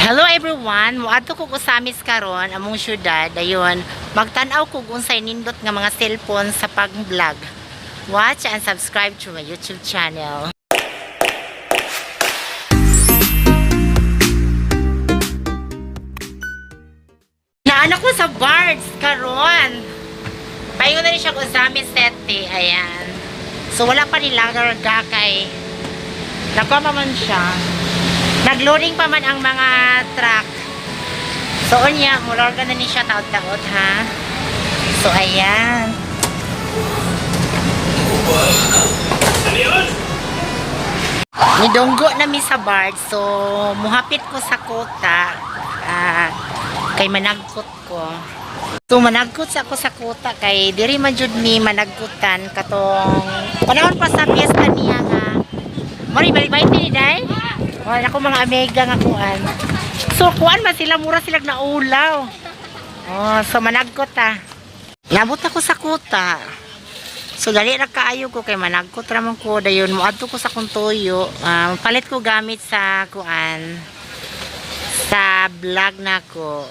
Hello everyone, moadto ko Ozamiz karon among syudad. Dayon, magtan-aw ko unsay nindot nga mga cellphone sa pag-vlog. Watch and subscribe to my YouTube channel. Naana ko sa Bards karon. Paingon na rin siya Ozamiz City. Ayan. So wala pa nila garga kay nagkuha pa man siya. Nagloading pa man ang mga truck. So unya, mulorga na ni siya taot-taot ha. So ayan. Nidunggo na mi sa bar. So muhapit ko sa kota. Ah, kay managkot ko. So managkot sa ako sa kota kay diri man jud mi managkutan katong panahon pa sa piyesta niya nga. Mori balik-balik ni day. Wala ako mga amiga nga kuan. So kuan man sila, mura sila naulaw. Oh, so managkot ah. Nabot ako sa kuta. So dali ra kaayo ko kay managkot ra man ko, dayon moadto ko sa kong tuyo. Ah, palit ko gamit sa kuan sa vlog nako.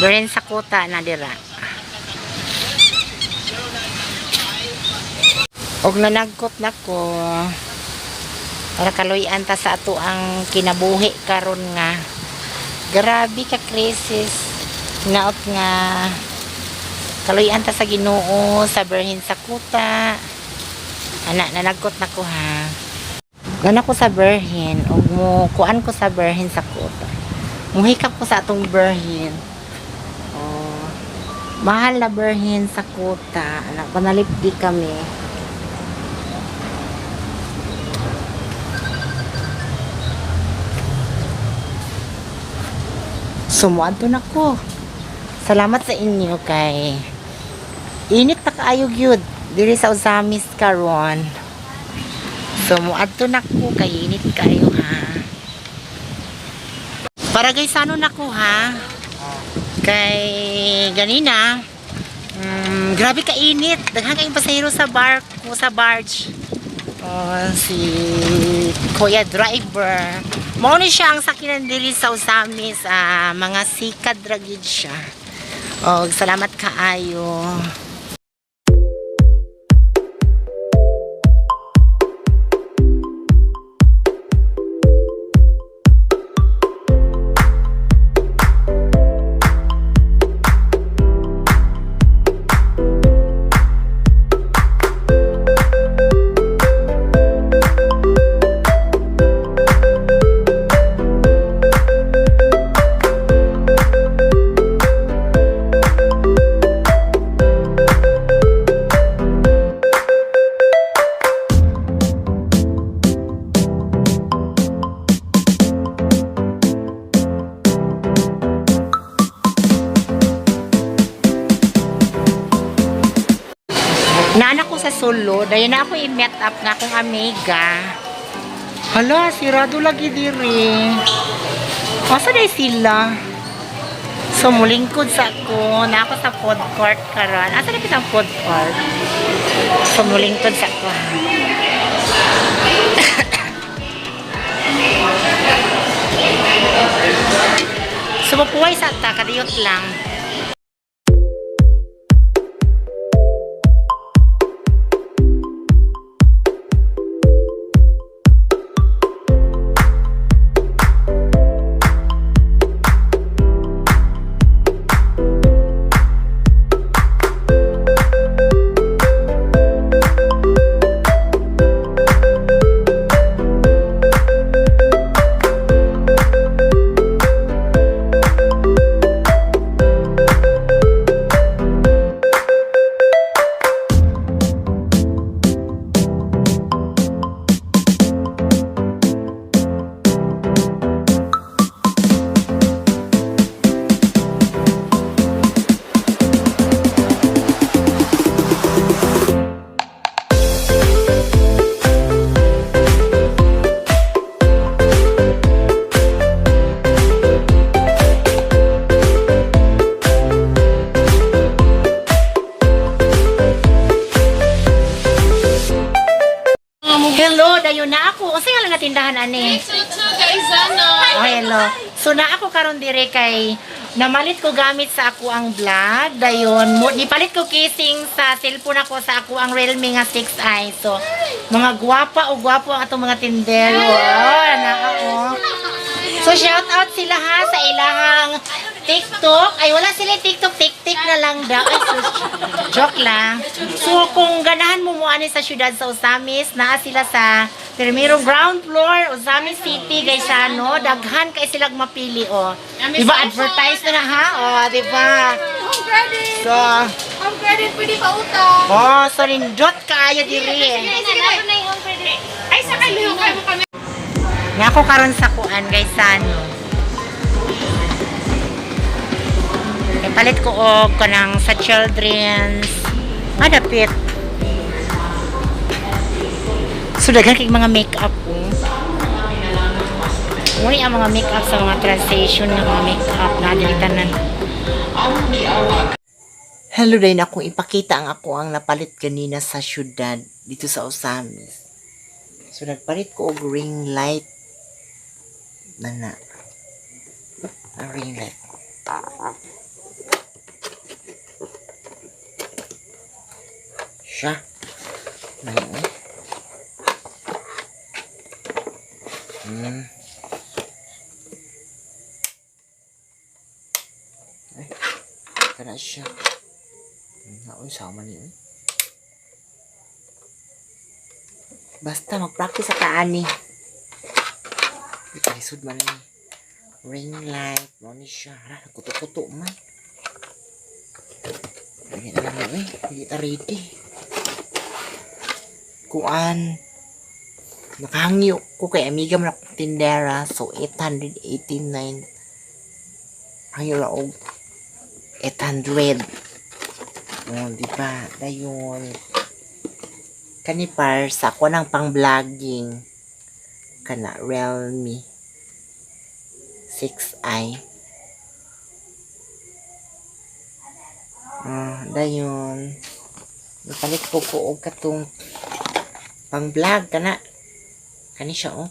Birin sa kuta na dira. Og nanagkot nako para kaluy-an ta sa ato ang kinabuhi karon nga grabe ka crisis, naot nga kaluy-an ta sa Ginoo sa birhen sa kuta. Ana, nanagkot na ko ha. Gana ko sa birhen ug mo kuan ko sa birhen sa kuta, muhikap ko sa atong birhen. Oh, mahal na birhen sa kuta. Ana, panalipdi kami. Sumuadto na ko. Salamat sa inyo kay init na kaayo gyud diri sa Ozamiz karon. So muadto na ko kay init kaayo ha. Para guys, ano na ko ha? Kay ganina, grabe ka init. Daghan kayong pasahero sa bar ko sa barge. Oh, si Kuya Driver. Mao ni siya ang sakinan diri sa Ozamiz, ah, mga sikad ra gyud siya. Og salamat kaayo. Naana ko sa Solo, dayon na ako i-met up nga akong amiga. Hala, sirado lagi diri. Asa day sila? So mulingkod sa ako, na ako sa food court karon. Asa na kitang food court? So mulingkod sa ako. So mapuway sa ta, kadiyot lang. Hello. So na ako karon dire kay namalit ko gamit sa ako ang vlog. Dayon mo nipalit ko casing sa cellphone ako sa ako ang Realme nga 6i. So mga gwapa o gwapo ang atong mga tindero. Oh, na ako. So shout out sila ha sa ilahang TikTok. Ay, wala sila TikTok, tik-tik na lang daw. Ay, sus, joke lang. So kung ganahan mo mo ani sa syudad sa Ozamis, naa sila sa Primero ground floor, Ozamis City, guys, ano, daghan kay silang mapili oh. Di ba advertise na na ha? Oh, di ba? Home credit! So, Home credit, pwede pa utang! Oh, so nindot kaayo diri. Sige, sige. Ay, sa kayo kayo kami. Nga ako karon sa kuan, guys, ano. Kay palit ko og kanang sa children's. Ah, dapit. So daghan kay mga makeup oh. Muni ang mga makeup sa mga transition nga mga makeup na dili tanan. Hello din, akong ipakita ang ako ang napalit ganina sa syudad dito sa Ozamis. So nagpalit ko og ring light na na. Ang ring light. Siya. Ngayon. Ay, kana siya. Naon sama niyo eh. Basta mag-practice sa kaani. Uy, kalisod man ni. Ring light. Mo ni siya. Hala, nagkuto-kuto man. Hindi na lang eh. Hindi ta ready. Kuan. Nakahangyo ko kay amiga man akong tindera. So, 889. Hangyo ra og 800. Oh, di ba? Dayon. Kani par sa ako ng pang-vlogging. Kana Realme 6i. Ah, dayon. Napalit ko og katong pang-vlog kana. Kani siya oh.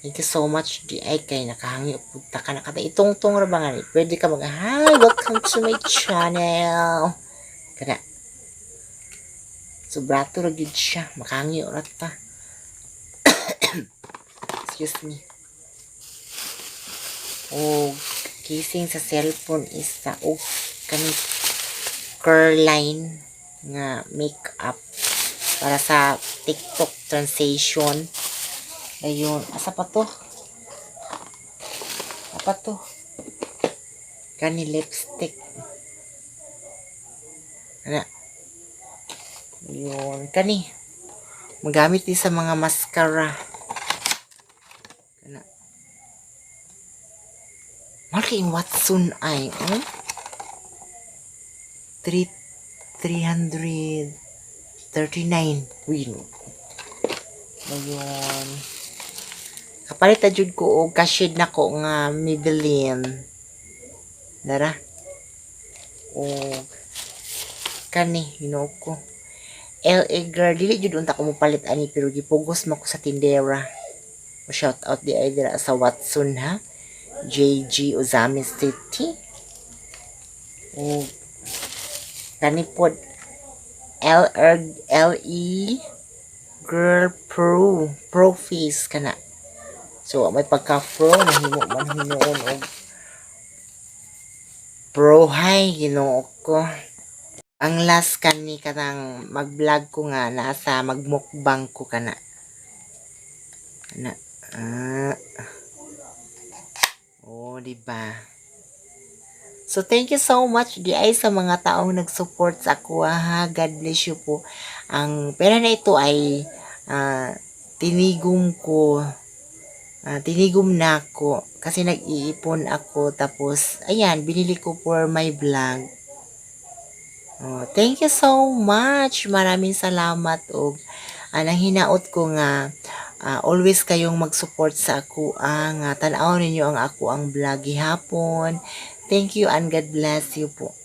Thank you so much di ay kay nakahangyo pud ta kana kada itungtong ra ba nga ni. Pwede ka mag "Hi, welcome to my channel." Kana. So brato ra gyud siya, makahangyo ra ta. Excuse me. Og casing sa cellphone isa og kani Careline nga makeup para sa TikTok transition. Ayun, asa pa to? Apa to? Kani lipstick. Ana. Ayun, kani. Magamit din sa mga mascara. Kana. Mahal kay Watson ay, oh. 3 339. Uy, no. Ayun. Kapalit na jud ko og ka-shade nako nga Maybelline. Dara. Og kani, Ginoo ko. LA Girl, dili jud unta ko mopalit ani pero gipugos man ko sa tindera. Shout out di ay dira sa Watson ha. JG Ozamis City. Og kani pod L R L E Girl Pro Pro Face kana. So may pagka pro nahimo man hinuon og pro hay, Ginoo ko. Ang last kani kanang mag-vlog ko nga nasa magmukbang ko kana. Kana. Ah. Oh, di ba? So, thank you so much di ay sa mga taong nag-support sa ako ha. God bless you po. Ang pera na ito ay tinigom ko. Tinigom na ako kasi nag-iipon ako, tapos ayan, binili ko for my vlog. Oh, thank you so much. Maraming salamat og ang hinaot ko nga always kayong mag-support sa ako ang tan-aw ninyo ang ako ang vlog gihapon. Thank you and God bless you po.